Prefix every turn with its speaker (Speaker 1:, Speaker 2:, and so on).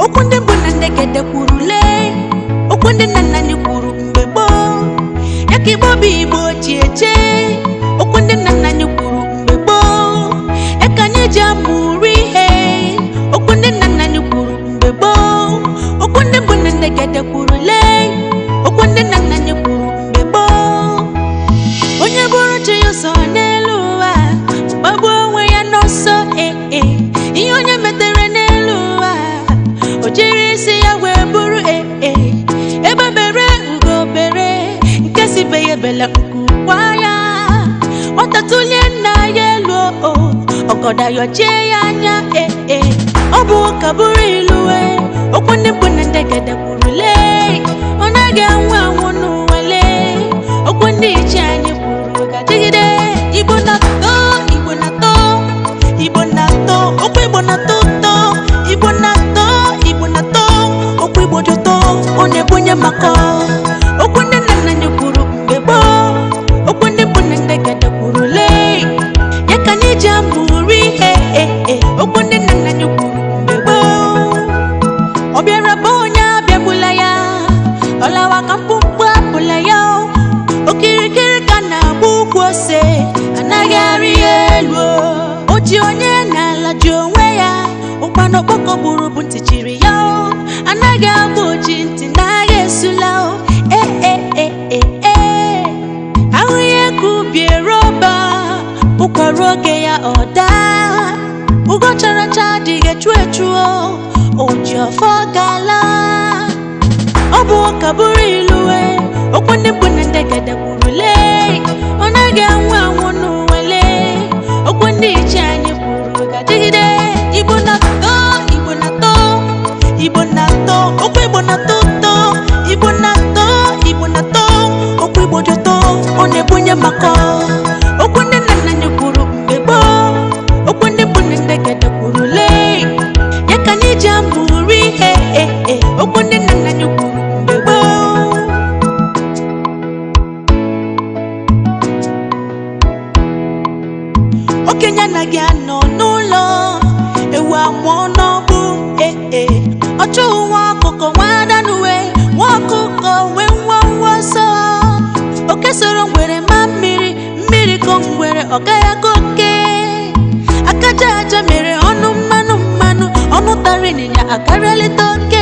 Speaker 1: Okwu ndị bụ na ndị gede kwuru lee, okwu ndị nna nna anyị kwuru mgbe gboo, ya ka Igbo bụ Igbo ji eje. Okwu ndị nna nna anyị kwuru mgbe gboo, ya ka anyị ji amụrụ ihe. Okwu ndị nna nna anyị kwuru mgbe gboo, okwu ndị bụ na ndị gede kwuru lee, okwu ndị nna nna anyị kwuru mgbe gboo. Onye bụrụ chi ya ụzọ n'elu ụwa, gbagbuo onwe ya n'ọsọ. Ee ee, ihe onye metere n'elu ụwa, o jiri isi ya wee bụrụ. Ee ee, ebe bere ugo bere, nke si be ya ebela nku kwa ya. Nwata tụlie nna ya elu, o ọgọdọ yọchie ya anya. Ee ee, ọ bụ ụka bụrụ ilu. E okwu ndị bụ na ndị gede kwuru lee, ọ naghị anwụ anwụ n'ụwa. Lee okwu ndị ichie anyị kwuru ga-adịgide. Igbo na-atọ, Igbo na-atọ, Igbo na-atọ, okwu Igbo na-atọ ụtọ. Igbo na-atọ, Igbo na-atọ, okwu Igbo dị ụtọ, ọ na-ebunye mmakọ. Okwu ndị nna nna anyị kwuru mgbe gboo, okwu ndị bụ na ndị gede kwuru lee, ya ka anyị ji amụrụ ihe. Ee ee, okwu ndị nna nna anyị kwuru mgbe gboo. Ọ bịara bụ onye abịagbula ya, ọ lawa ka mkpụmkpụ apụla ya. O okirikiri ka na-agba ukwu ose, anaghị arị ya elu. O o ji onye n'ala ji onwe ya, ụkpana okpoko gburu bụ ntị chiri ya. O anaghị agba oji ntị n'agha esula. O ee ee ee ee ee, ahụ ihe ka ubi eroba ụkwara oge ya ọ daa. Ugo chara acha adịghị echu echu. O ji ọfọ gala. Ọ bụ ụka bụrụ ilu. E okwu ndị bụ na ndị gede kwuru lee, ọ naghị anwụ anwụ n'ụwa. Lee okwu ndị ichie anyị kwuru ga-adịgide. Igbo na-atọ, Igbo na-atọ, Igbo na-atọ, okwu Igbo na-atọ ụtọ. Igbo na-atọ, Igbo na-atọ, okwu Igbo dị ụtọ, ọ na-ebunye mmakọ. Okwu ndị nna nna anyị kwuru mgbe gboo, okwu ndị bụ na ndị gede kwuru lee, ya ka anyị ji amụrụ ihe. Ee ee, okwu ndị nna nna anyị kwuru mgbe gboo. Okenye anaghị anọ n'ụlọ ewu amụọ n'ọgbụ. Ee ee, ọchụ nwa ọkụkọ nwa adanuwe, nwa ọkụkọ wee nwa nwa ọsọ. Oke soro ngwere ma mmiri mmiri kọ ngwere, ọ gaghị aka oke. Akaja aja mere ọnụ mmanụ mmanụ, ọnụ tara ịnyịnya akarịalịta oke.